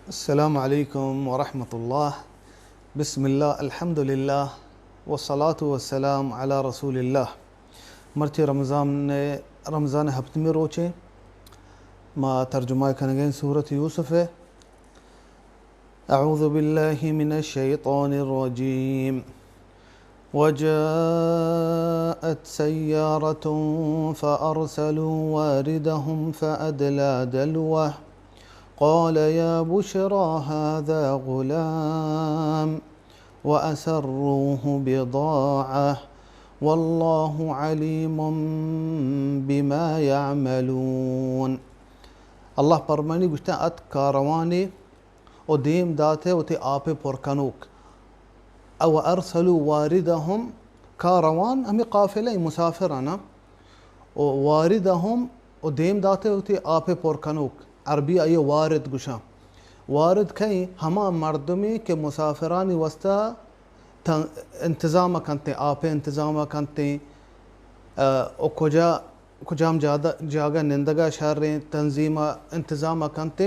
السلام علیکم ورحمۃ اللہ۔ بسم اللہ، الحمدللہ، والصلاة والسلام علی رسول اللہ۔ مرچی رمضان، رمضان ہپتمی روچے، ما ترجمہ کنگیں سورت یوسف ہے۔ أعوذ بالله من الشيطان الرجيم۔ وجاءت سيارة فأرسلوا واردهم فأدلى دلوه قال يا بشرى هذا غلام وأسروه بضاعة والله عليم بما يعملون۔ اللہ پرمانی گوشتہ ات کاروانے و دیم داتہ وتی آپ پر کنوک۔ او ارسلوا واردهم، کاروان ہمیں قافلہ مسافرانا، و واردهم و دیم داتہ وتی آپ پر کنوک۔ عربی آئی وارد گوشاں۔ وارد کہیں؟ ہما مردمے کہ مسافرانی واسطہ تن-، انتظام کنتے، آپ انتظام کنتے، ء، و کجا کجام جادہ، جاگہ نندگا شریں تنظیم ء انتظام ء کنت۔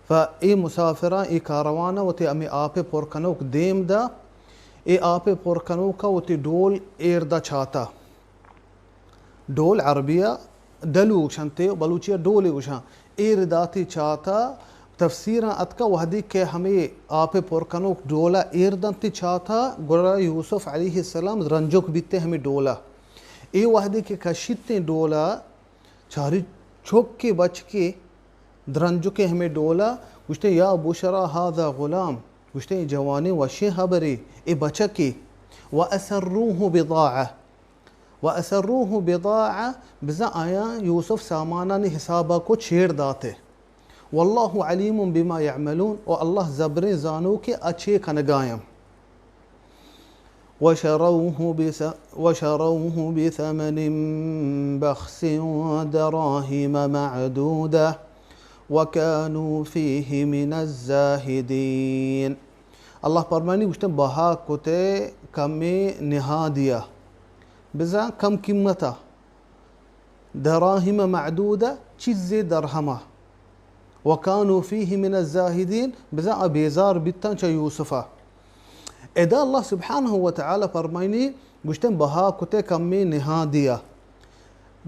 پہ اے مسافراں، اے کاروان ء وتی ہمے آپ ء پر کنوک دیم دا، اے آپ ء پر کنوک ء وتی ڈول ایر دا چاتا۔ ڈول عربی ء دلو گوشنت ء بلوچی ء ڈولے گوشاں۔ ایر داتی چاتا۔ تفسیراں اتکا وہدے کہ ہمے آپ ء پر کنوک ڈول ء ایر دنت چاتا، گڑا یوسف علیہ السلام درنجک بیت ہمے ڈول ء۔ اے وہدے کہ کشیتیں ڈول ء چاری چکے بچکے درنجکے ہمے ڈول ء گوشتے، یا بشرا ھذا غلام، گوشتے اے جوانیں وشیں ہبرے، اے بچکے، و اسروہ بضاعہ، و اسروہ بضاعہ، بزاں آیاں یوسف سامانانی حساب ء کو چیر داتے۔ واللہ علیم بما یعملون، و اللہ زبریں زانوکے آ چے کنگایاں۔ وشروه بث-، وشروه بثمن بخس دراهم معدودة وكانوا فيه من الزاهدين۔ اللہ پرمانی گوشتن بہا کتے کمیں نہادیا، بزاں کم قیمتا۔ دراهم معدودة، چیزے درہما۔ وكانوا فيه من الزاهدين، بزاں آ بیزار بیتاں چہ یوسفا۔ ادا اللہ سبحانہ و تعالی فرمائنی گوشتن بہا کتے کمیں نہادیا،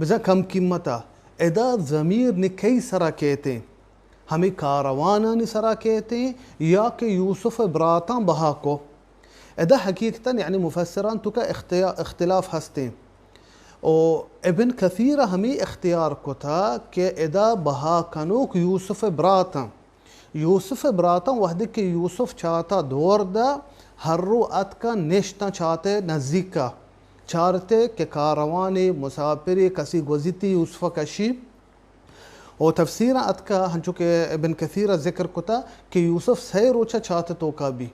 بزاں کم قیمتا۔ ادا ضمیر نی کئی سرا کیتے؟ ہمیں کاروانانی سرا کیتے یا کہ یوسف براتاں بہا کو؟ ادا حقیقتاً یعنی مفسران توکا اختیا-، اختلاف ہستیں۔ و ابن کثیر ہمیں اختیار کتا کہ ادا بہا کنوک یوسف براتاں۔ یوسف براتاں وہدے کہ یوسف چاتا دور دا، ہر رو اتکا نشتاں چاتے نزیکا۔ چارتے کہ کاروانے، مسافرے، کسی گوزیتی یوسف کشی۔ و تفسیراں اتکا، ہنچو کہ ابن کثیر ء ذکر کتا کہ یوسف سئے روچ ء چات ء توکا بی۔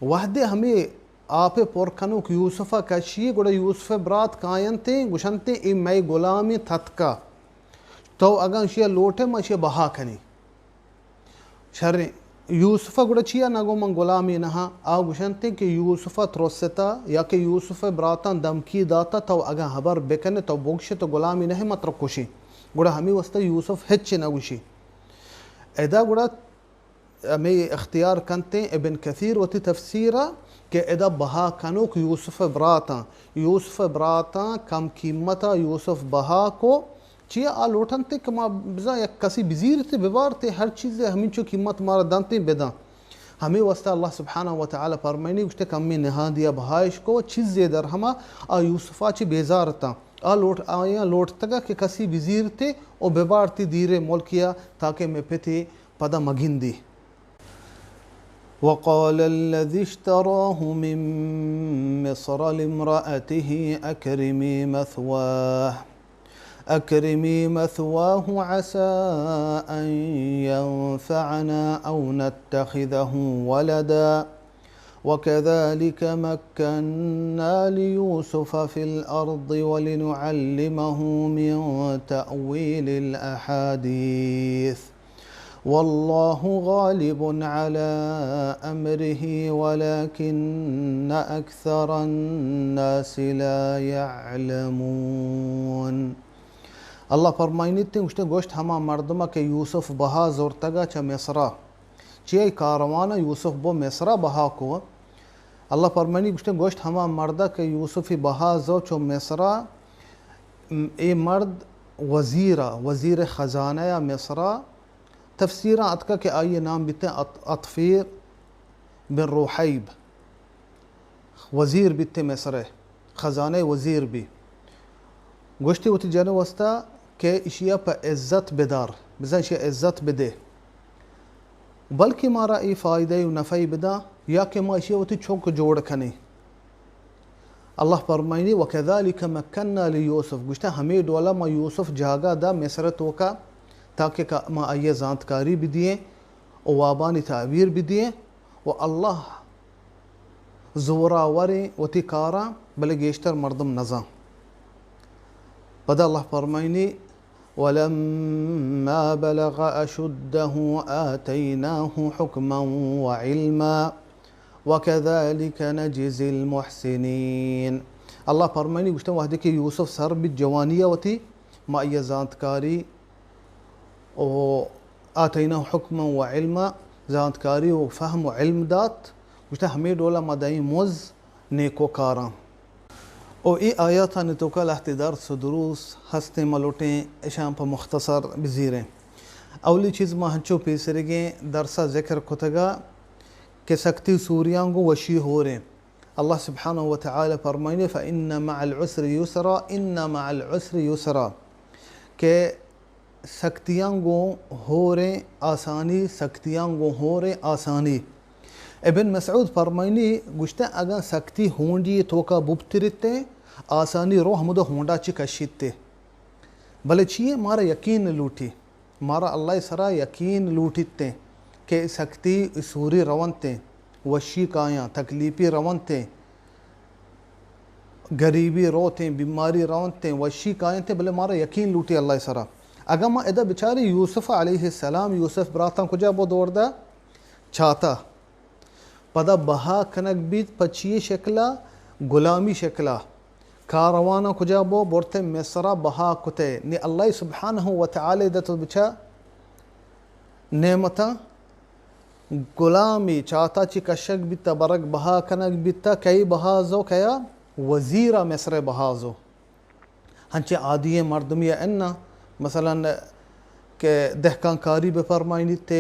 وہدے ہمے آپ ء پر کنوک یوسف ء کشی، گڑا یوسف ء برات کاینتیں، گوشنتیں، اے مئے گلامیں تتکا۔ تو اگاں اشی ء لوٹے، ما اشی ء بہا کنیں۔ شریں۔ یوسف ء گڑا چیا نہ گو من گلامی نہ آں؟ آ گوشنت کہ یوسف ء ترستا یا کہ یوسف ء براتاں دمکی داتا، تو اگاں ہبر بکنے تو بگشے تو گلامی نہ ئے، ما ترا کشیں۔ گڑا ہمے واسطہ یوسف ہچ نہ گوشی۔ ادا گڑا ہمے اختیار کنتیں ابن کثیر وتی تفسیر ء کہ ادا بہا کنوک یوسف ء براتاں، یوسف ء براتاں کم قیمت ء یوسف بہا کو، چیا آ لوٹنت کہ ما بزاں یک کسی بزیرتے ببارتے، ہر چیزے ہمینچو قیمت مارا دنتے بداں۔ ہمے واسطہ اللہ سبحانہ و تعالی فرمائنی گوشتے کمی نہادیا بہائش کو، چیزے درہما آ یوسفا چہ بیزار اتاں۔ آ لوٹ، آیاں لوٹتگا کہ کسی بزیرتے و ببارتے دیرے ملکیا تاکہ مئے پتے پدا مگندی۔ وقال الذي اشتراه من مصر لامرأته أكرمي مثواه، أكرمي مثواه عسى أن ينفعنا أو نتخذه ولدا، وكذلك مكنا ليوسف في الأرض ولنعلمه من تأويل الأحاديث، والله غالب على أمره ولكن أكثر الناس لا يعلمون۔ اللہ فرمائنیت، گوشتے، گوشت ہما مردمہ کہ یوسف بہا زرتگا چہ مصرا، چی ای کاروان یوسف بو مصرا بہا کو۔ اللہ فرمانی گوشتن، گوشت ہما مردا کہ یوسف بہا زو چو مصرا، م، اے مرد وزیرا، وزیر خزانہ یا مصرا، تفسیرا اتکا کہ آئی نام بیتن اط-، اطفیر بن روحیب۔ وزیر بیت مصر ء، خزانہ ء وزیر بی۔ گوشتی وتی جن ء واسطہ کہ اشیا پہ عزت بدار، بزاں اشیا عزت بدے، بلکہ مارا اے فائدہ و نفعی بدا، یا کہ ما اشیا وتی چوک جوڑ کنیں۔ اللہ فرمائنی، وکذالک مکننا لیوسف، گوشتہ ہمے ڈولا ما یوسف جاگہ دا مصر توکا، تاکہ کا-، ما آئی زانتکاری بدییں و وابانی تعبیر بدییں و اللہ زوراوریں وتی کاراں، بلے گیشتر مردم نزاں۔ پدا اللہ فرمائنی، ولما بلغ اشدہ آتیناہ حکما وعلما وکذالک نجزی المحسنین۔ اللہ فرمائنی گوشتن وہدے کہ یوسف سر بیت جوانی ء وتی، ما آئی زانتکاری و آتیناہ حکما و علما، زانتکاری و فہم و علم دات، گوشتہ ہمے ڈولا ما دائیں مز نیکوکاراں۔ و اے آیاتانی توکا لہتے درس و دروس ہستیں، ما لوٹیں اشاں پہ مختصر بزیریں۔ اولی چیز ما ہنچو پیسرگیں درسا ذکر کتگا کہ سکتی سوریاں گوں وشی ہوریں۔ اللہ سبحانہ و تعالی فرمائنے، فإن مع العسر يسرا، إن مع العسر يسرا، کہ سکتیاں گوں ہوریں آسانی، سکتیاں گوں ہوریں آسانی۔ ابن مسعود فرمائنی گوشتہ، اگاں سکتی ہونڈی توکا ببترتیں، آسانی روح ہمودا ہونڈا چی کشیتے۔ بلے چیئے مارا یقین لوٹی۔ مارا اللہ سرا یقین لوٹیت کہ سکتی سوری رونتیں، وشی کایاں، تکلیفی رونتیں، گریبی روتیں، بیماری رونتیں، وشی کاینتیں، بلے مارا یقین لوٹی اللہ سرا۔ اگاں ما ادا بچاری یوسف علیہ السلام، یوسف براتاں کجا بو دور دا؟ چاتا۔ پدا بہا کنگ بیت پہ چی شکلا؟ غلامی شکلا۔ کارواناں کجا بو؟ برتے مصرا بہا کتے۔ نی اللہ سبحانہ و تعالی دت بچا نعمتاں غلامی چاتا چی کشگ بیتا، برگ بہا کنگ بیتا، کئی بہا زو کیا؟ وزیرا مصر بہا زو۔ ہنچیں عادی مردمی ء اناں، مثلاً کہ دہکان کاری بہ فرمائینیت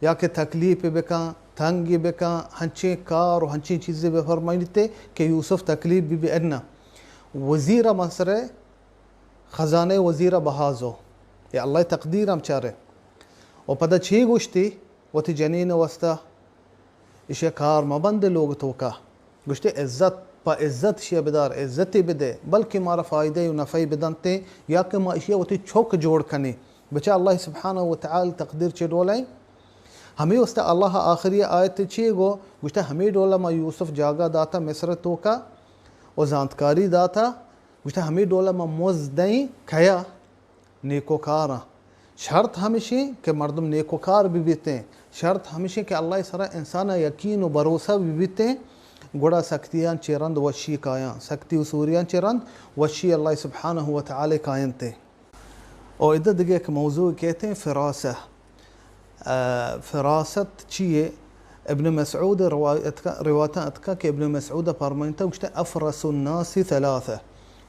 یا کہ تکلیف بکن، تنگی بکن، ہنچیں کار و ہنچیں چیزے بہ فرمائینیت کہ یوسف تکلیف بہ بی اناں۔ وزیر ء منصر ء خزانہ وزیر ء بہازو، یا اللہ تقدیر ہم چارے۔ و پدا چی گوشتی؟ وتی جنین ء واسطہ ایشی ء کار مہ بندے لوگ توکا۔ گوشتے، عزت پہ عزت ایشی ء بدار، عزتے بدے، بلکہ مارا فائدہ و نفعی بدنتے، یا کہ ما ایشی ء وتی چوک جوڑ کنیں۔ بچا اللہ سبحانہ و تعالی تقدیر چے ڈولیں؟ ہمے واسطہ اللہ آخری آیت چے گو؟ گوشتے، ہمے ڈولا ما یوسف جاگہ داتا مصر توکا و زانتکاری داتا۔ گوشتے، ہمے ڈولا ما مز دئیں کیا؟ نیکوکاراں۔ شرط ہمیشیں کہ مردم نیکوکار بہ بیتیں، شرط ہمیشیں کہ اللہ سرا انسان ء یقین و بھروسہ بہ بیتیں، گڑا سختیاں چہ رند وشی کایاں، سختی و سوریاں چہ رند وشی اللہ سبحانہ و تعالی کاینتے۔ او ادا دگہ یک موضوع کہتے ہیں فراست۔ آ، فراست چیے؟ ابن مسعود روایت کا، روایتاں اتکا کہ ابن مسعود فرمائنتا، گوشتے، افرس الناس ثلاثہ۔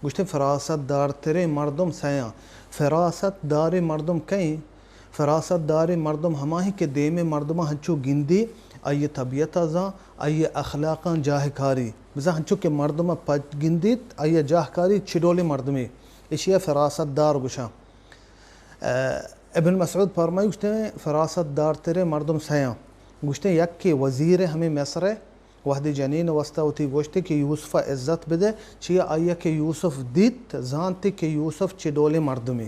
گوشتے، فراست دارتریں مردم سیاں۔ فراست داریں مردم کئیں؟ فراست داریں مردم ہماہیں کہ دیمے مردماں ہنچو گندی، آئی طبیعت زان، آئی اخلاقاں جاہ کاری۔ بزاں ہنچو کہ مردم پچ گندیت، آئی جاہ کاری چڈولیں مردمے۔ اشیا فراست دار گوشاں۔ ابن مسعود فرمائی، گوشتے، فراست دارتریں مردم سیاں۔ گوشتے، یکے وزیر ہمیں مصر ء وہدے جنین واسطہ وتی گوشتے کہ یوسف ء عزت بدے، چیا آئی کہ یوسف دیت، زانتے کہ یوسف چے ڈولیں مردمے۔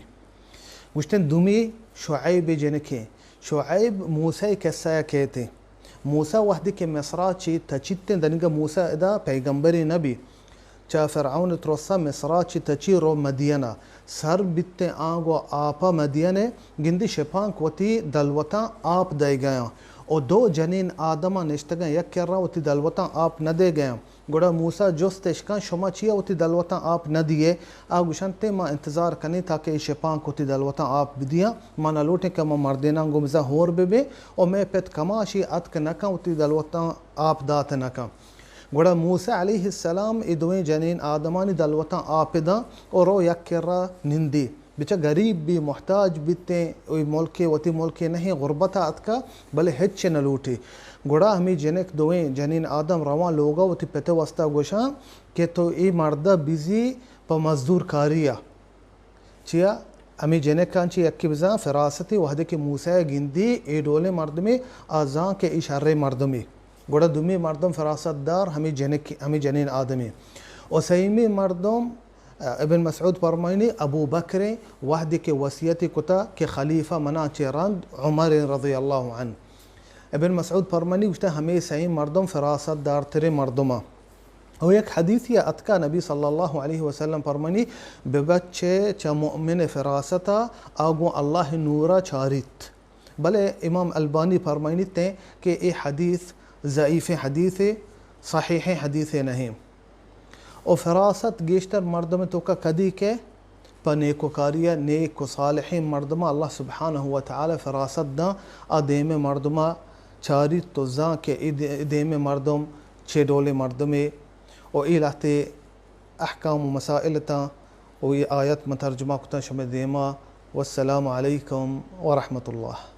گوشتے، دومی شعیب جنکیں۔ شعیب موسی قصہ ء کہتے۔ موسی وہدے کہ مصرا چے تچیتیں، دنگا موسی ادا پیغمبرے نبی۔ چہ فرعون ترسا مصرا چہ تچی رو مدینا۔ سر بیتیں آنگو آپا مدینے، گندی شپانک وتی دلوتاں آپ دئیگایاں۔ و دو جنین آدماں نشتگاں یک کرا وتی دلوتاں آپ نہ دیگاں۔ گڑا موسیٰ جست اش کن، شما چیا وتی دلوتاں آپ نہ دیئے؟ آ گوشنت، ما انتظار کنیں تاکہ اے شپانک وتی دلوتاں آپ بدیاں، ما نہ لوٹیں کہ ما مردیناں گوں بزاں ہور ببیں و مئے پت کماشی اتک نہ کن وتی دلوتاں آپ دات نہ کن۔ گڑا موسیٰ علیہ السلام اے دوئیں جنین آدمانی دلوتاں آپ داں و رو یک کرا نندی۔ بچا گریب بی، محتاج بیتیں، اے ملکے وتی ملکے نہیں، غربتا اتکا، بلے ہچ نہ لوٹی۔ گڑا ہمے جنک دوئیں جنین آدم رواں لوگا وتی پت واسطہ گوشاں کہ تو اے مردا بزی پہ مزدور کاریا۔ چیا؟ ہمے جنکاں چہ یکے بزاں فراستے، وہدے کہ موسیٰ گندی اے ڈولیں مردمے، آ زان کہ اے شریں مردمے۔ گڑا دومی مردم فراست دار ہمے جنک، ہمے جنین آدمے۔ و سیمی مردم، ابن مسعود پرمائنی، ابو بکر، وہدے کہ وصیتی کتا کہ خلیفہ منا چہ رند عمر رضی اللہ عنہ۔ ابن مسعود پرمانی گوشتہ، ہمے سئیں مردم فراست دارتریں مردماں۔ و یک حدیثی اتکا، نبی صلی اللہ علیہ وسلم پرمانی، ببچے چہ مؤمن فراستا، آ گوں اللہ نورا چاریت۔ بلے امام البانی پرمائنیت کہ اے حدیث ضعیف حدیثے، صحیح حدیثے نہیں۔ و فراست گیشتر مردم توکا کدی کہ پہ نیکوکاری ء، نیک و صالحیں مردماں اللہ سبحانہ و تعالی فراست داں، آ دیمیں مردماں چاریت و زاں کہ اے دے-، دیمیں مردم چے ڈولیں مردمے۔ و اے لہتے احکام و مسائل تاں و اے آیت من ترجمہ کتاں شمئے دیما۔ والسلام علیکم ورحمۃ اللہ۔